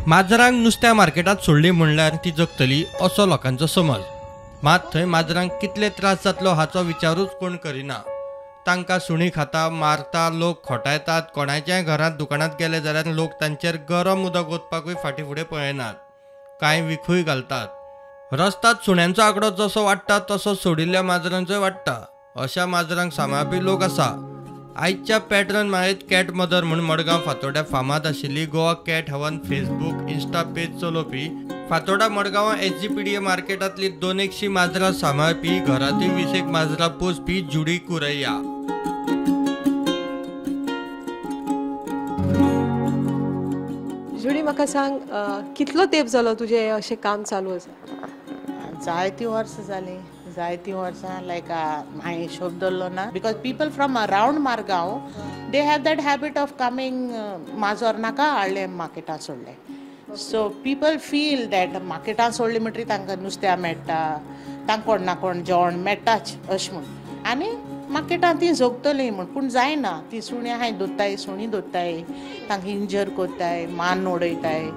माजरांक नुस्त्या मार्केटांत सोडली म्हणल्यार ती जगतली असो लोकांचो समज. मात थंय माजरांक कितले त्रास जातलो हाचो विचारूच कोण करिना. तांकां सुणी खाता, मारता, लोक खोटायतात. कोणाच्याय घरांत दुकानांत गेले जाल्यार लोक तांचेर गरम उदक ओतपाकूय फाटीं फुडें पळयनात. कांय विखूय घालतात. रस्ताद सुण्यांचो आंकडो जसो वाडटा तसो सोडिल्ल्या माजरांचोय वाडटा. अशा माजरांक सांबाळपी लोक आसा. आयच्या पॅटर्न माळेत कॅट मदर म्हूण मडगांव फातोड्या फामाद आशिल्ली Goa cat heaven Facebook insta page चलोवपी फातोडा मडगांवां SGPDA मार्केटांतली 200 माजरां सांबाळपी घरांतूय 20 माजरां पोसपी जुडी कुरैया. जुडी, म्हाका सांग, कितलो तेंप जालो तुजें अशें काम चालू आसा? जायतीं वर्सां जालीं, जायतीं वर्सां. लायक हांवें हिशोब दवरलो ना, because people from around Margao they have that habit of coming. माजोर नाका हाडलें मार्केटां सोडलें. सो पीपल फील that मार्केटां सोडलें म्हणटरीर तांकां नुस्त्या मेळटा, तांकां कोण ना कोण जेवण मेळटाच अशें म्हूण, आनी मार्केटान ती जगतलीं म्हूण. पूण जायना, ती सुणी आहाय दोत्ताय, सुणी दोत्ताय, तांकां इंजर कोत्ताय, मान उडयताय,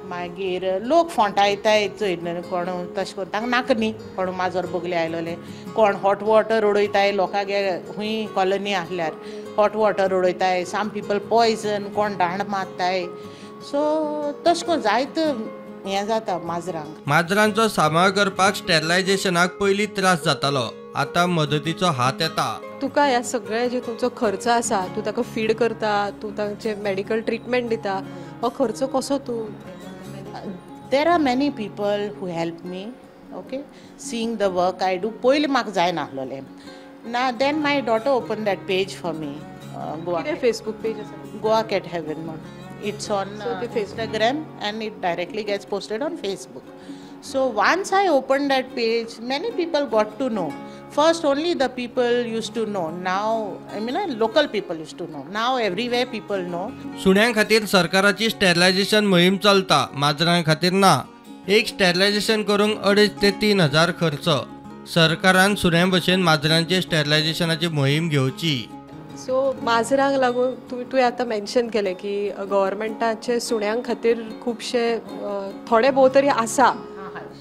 मागीर लोक फोंटायताय चोय कोण तशें करून तांकां नाका न्ही कोण माजर बगले आयलोले, कोण हॉट वॉटर उडयताय लोकांगे खूंय कॉलनी आसल्यार हॉट वॉटर उडयताय, सम पीपल पॉयजन, कोण दांड मारताय. सो तशें करून जायत हें जाता माजरांक. माजरांचो सांबाळ करपाक स्टेरिलायझेशनाक पयलीं त्रास जातालो, आतां मदतीचो हात येता. तुका ह्या सगळ्या जे तुमचो खर्च आसा, तूं ताका फीड करता, तूं तांचे मेडिकल ट्रिटमेंट दिता, हो खर्च कसो तूं? There are many people who help me, okay, seeing the work I do. पयलीं म्हाका जायना आसलोलें ना, then my daughter open that page for me. Goa Facebook page आसा, गोवा कॅट हेवन म्हूण. It's on Instagram and it directly gets posted on Facebook. So once I opened that page, many people got to know. First only the people used to know. Now, I mean, local people used to know. Now everywhere people know. सुण्यां खातीर सरकाराची sterilisation मोहीम चलता, माजरां खातीर ना. एक sterilisation करूंक 2,500 ते 3,000 खर्च. सरकारान सुण्यां भशेन माजरांचे स्टेरिलायझेशनाची मोहीम घेवची. सो माजरांक लागून तुवें आतां मेन्शन केलें की गव्हर्मेंटाचे सुण्यां खातीर खुबशे थोडे भोव तरी आसा,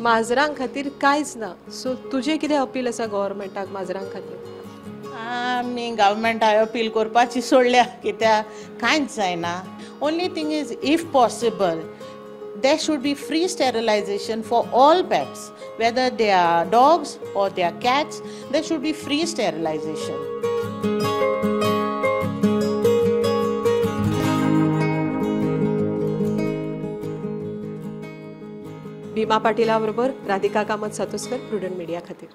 माजरां खातीर कांयच ना. सो तुजें कितें अपील आसा गव्हर्मेंटाक माजरां खातीर? आमी गव्हर्मेंटाक अपील करपाची सोडल्या, कित्याक कांयच जायना. Only thing is, if possible there should be free sterilization for all pets, whether they are dogs or they are cats, there should be free sterilization. Bhima पाटीला बरोबर राधिका कामत सातोस्कर, प्रुडंट मीडिया खातीर.